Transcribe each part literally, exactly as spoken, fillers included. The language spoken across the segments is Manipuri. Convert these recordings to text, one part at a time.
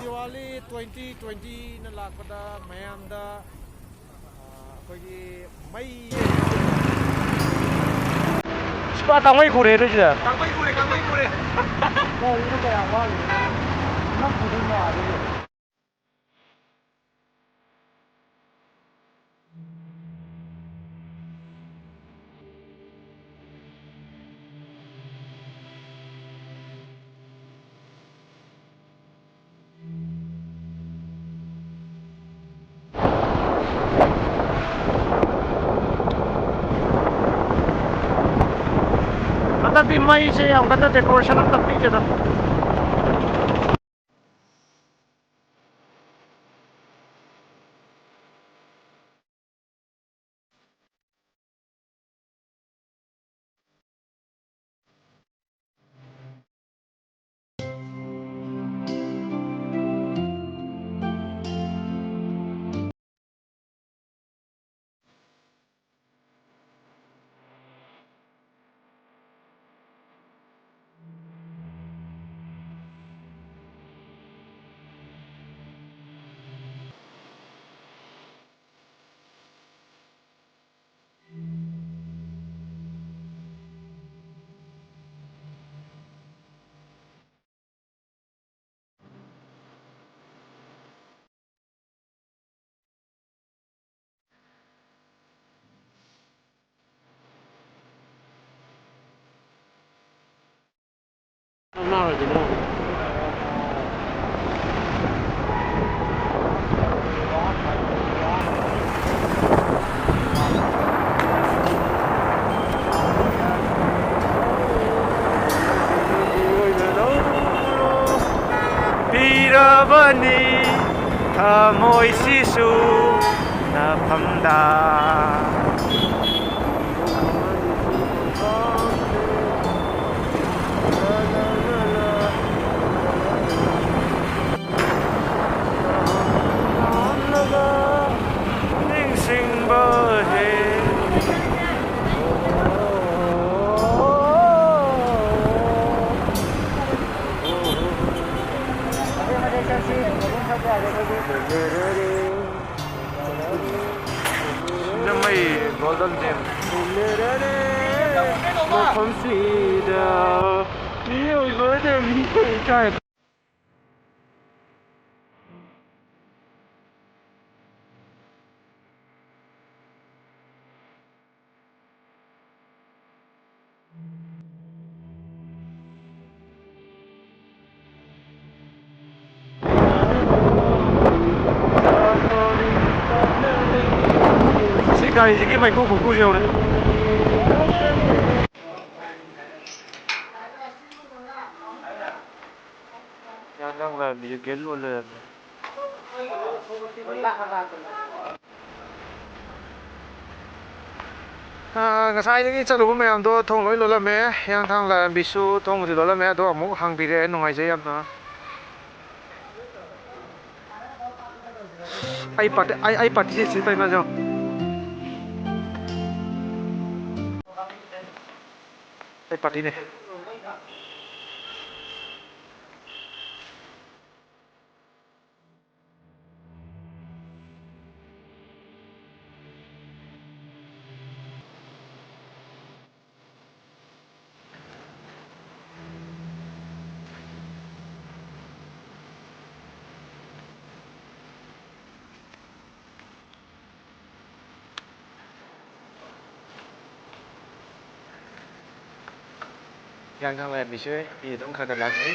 ꯗꯤꯋꯥꯂꯤ ꯇ꯭ꯋꯦꯟꯇꯤ ꯇ꯭ꯋꯦꯟꯇꯤꯅ ꯂꯥꯛꯄꯗ ꯃꯌꯥꯝꯗ, ꯑ, ꯑꯩꯈꯣꯏꯒꯤ ꯃꯩ ꯁꯤꯄꯥ ꯀꯥꯡꯃꯩ ꯈꯨꯔꯦ ꯅꯣꯏꯁꯤꯗ꯫ ꯀꯥꯡꯃꯩ ꯈꯨꯔꯦ, ꯀꯥꯡꯃꯩ ꯈꯨꯔꯦ꯫ ꯀꯔꯤꯅꯣ ꯀꯌꯥꯝ ꯋꯥꯠꯂꯤꯅꯣ? ꯅꯪ ꯈꯨꯗꯤꯡ ꯃꯥꯜꯂꯦ꯫ ꯍꯟꯗꯛꯇꯤ ꯃꯩꯁꯦ ꯌꯥꯝ ꯀꯟꯅ decoration ꯑꯝꯇ ꯄꯤꯗꯦꯗ꯫ ꯄꯤꯔꯕꯅꯤ ꯊꯃꯣꯏꯁꯤꯁꯨ ꯅꯐꯝꯗ꯫ ꯁꯤꯡꯖꯃꯩ ꯒꯣꯜꯗꯟ ꯇꯦꯝ ꯃꯐꯝꯁꯤꯗ ꯃꯤꯑꯣꯏꯕꯗ ꯃꯤꯑꯣꯏ ꯀꯥꯏ꯫ ꯁꯤ ꯒꯥꯔꯤꯁꯤꯒꯤ ꯃꯩꯈꯨ ꯈꯨꯈꯨꯁꯦ ꯌꯦꯡꯉꯨꯅꯦ꯫ ꯍꯤꯌꯥꯡꯊꯥꯡ ꯂꯥꯏꯔꯦꯝꯕꯤꯁꯦ ꯒꯦꯠ ꯂꯣꯜ ꯂꯩꯔꯝꯃꯦ꯫ ꯑꯥ, ꯉꯁꯥꯏꯗꯒꯤ ꯆꯠꯂꯨꯕ ꯃꯌꯥꯝꯗꯣ ꯊꯣꯡ ꯂꯣꯏ ꯂꯣꯜꯂꯝꯃꯦ꯫ ꯍꯤꯌꯥꯡꯊꯥꯡ ꯂꯥꯏꯔꯦꯝꯕꯤꯁꯨ ꯊꯣꯡꯕꯨꯗꯤ ꯂꯣꯜꯂꯝꯃꯦ, ꯑꯗꯣ ꯑꯃꯨꯛ ꯍꯥꯡꯕꯤꯔꯦ, ꯅꯨꯡꯉꯥꯏꯖꯩ ꯌꯥꯝꯅ꯫ ꯑꯩ ꯄꯥꯔꯇꯤ, ꯑꯩ, ꯑꯩ ꯄꯥꯔꯇꯤꯁꯦ ꯁꯤ ꯇꯥꯏ ꯃꯥꯁꯦ꯫ ꯑꯩ ꯄꯥꯔꯇꯤꯅꯦ꯫ ꯍꯤꯌꯥꯡꯊꯥꯡ ꯂꯥꯏꯔꯦꯝꯕꯤꯁꯦ ꯃꯤ ꯑꯗꯨꯝ ꯈꯔ ꯈꯔ ꯂꯥꯛꯅꯩ꯫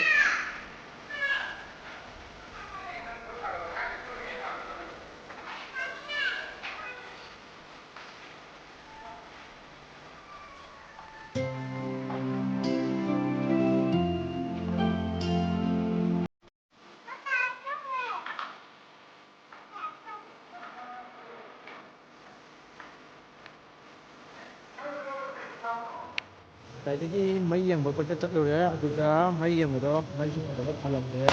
ꯉꯁꯥꯏꯗꯒꯤ ꯃꯩ ꯌꯦꯡꯕ ꯀꯣꯏꯆꯠ ꯆꯠꯂꯨꯔꯦ, ꯑꯗꯨꯗ ꯃꯩ ꯌꯦꯡꯕꯗꯣ ꯃꯩꯁꯨ ꯐꯖꯅ ꯊꯥꯜꯂꯝꯗꯦ,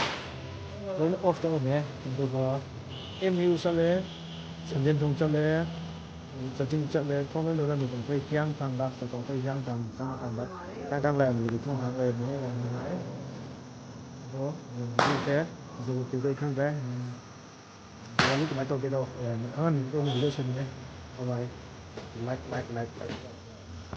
ꯂꯣꯏꯅ ꯑꯣꯐ ꯇꯧꯔꯝꯃꯦ꯫ ꯑꯗꯨꯒ ꯑꯦꯝ ꯌꯨ ꯆꯠꯂꯦ, ꯁꯟꯖꯦꯟꯊꯣꯡ ꯆꯠꯂꯦ, ꯆꯥꯛꯆꯤꯡ ꯆꯠꯂꯦ, ꯊꯣꯡ ꯂꯣꯏ ꯂꯣꯜꯂꯝꯃꯦ꯫ ꯑꯩꯈꯣꯏ ꯍꯤꯌꯥꯡꯊꯥꯡ ꯂꯥꯛꯄꯗꯣ, ꯑꯩꯈꯣꯏ ꯍꯤꯌꯥꯡꯊꯥꯡ ꯆꯪꯉꯀꯥꯟꯗ ꯍꯤꯌꯥꯡꯊꯥꯡ ꯂꯥꯏꯔꯦꯝꯕꯤꯒꯤ ꯊꯣꯡ ꯍꯥꯡ ꯂꯩꯔꯝꯃꯦ, ꯌꯥꯝ ꯅꯨꯡꯉꯥꯏ꯫ ꯑꯗꯣ ꯌꯦꯡꯕꯤꯔꯤꯁꯦ꯫ ꯑꯗꯨꯒ ꯀꯩꯗꯧ ꯈꯪꯗ꯭ꯔꯦ꯫ ꯎꯝ, ꯀꯃꯥꯏꯅ ꯇꯧꯒꯦꯗꯣ, ꯑꯦ, ꯑꯍꯥꯟꯕ ꯑꯣꯏꯅ ꯂꯣꯏꯁꯟꯕꯅꯦ꯫ Bye bye. Like, like, like, like.